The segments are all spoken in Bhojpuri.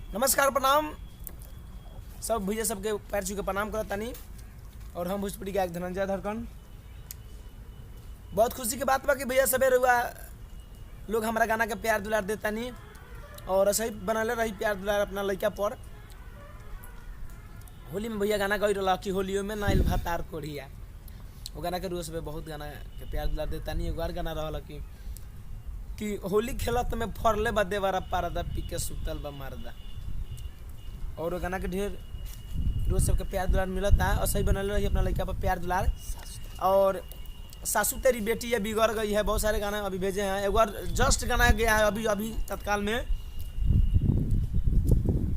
नमस्कार, प्रणाम। सब भैया सबके पैर छू के प्रणाम करत तानी और हम भोजपुरी गायक धनंजय धड़कन। बहुत खुशी के बात बा कि भैया सबे रउआ लोग हमारा गाना के प्यार दुलार देतानी और ऐसे ही बनले रही प्यार दुलार अपना लड़का पर। होली में भैया गाना गई रहा कि होलियो में नाइल भातार कोढ़िया, वो गाना के रुआ सब बहुत गाना के प्यार दुलार देतानी। एगो और गाना रहल कि होली खेलत में फरले बा देवरा पारदा, पी के सुतल बा मरदा। और वो गाना के ढेर रोज सबके प्यार दुलार मिलता और सही बनल रही अपना लड़का पर प्यार दुलार। और सासू तेरी बेटी ये बिगड़ गई है, बहुत सारे गाना अभी भेजे हैं। एक बार जस्ट गाना गया है अभी अभी तत्काल में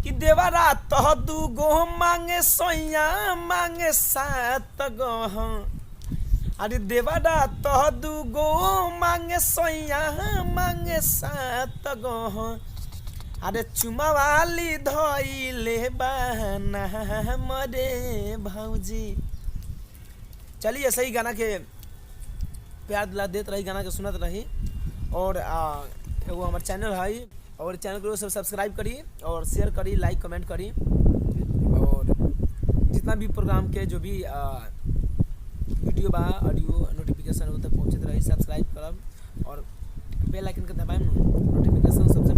कि देवरा तह दू गो मांगे सोया मांगे सात गो। अरे देवरा तह दू गो मांगे सोया मांगे सात गो। अरे चुमावाली धइले बहना मरे भौजी। चलिए, ऐसे ही गाना के प्यार दुलार देत रही, गाना के सुनत रही। और एगो हमार चैनल है और चैनल को सब सब्सक्राइब करी और शेयर करी, लाइक कमेंट करी और जितना भी प्रोग्राम के जो भी वीडियो बा, ऑडियो नोटिफिकेशन वो तक पहुँचत रही। सब्सक्राइब करब और बेल आइकन के दबाएम, नोटिफिकेशन सबसे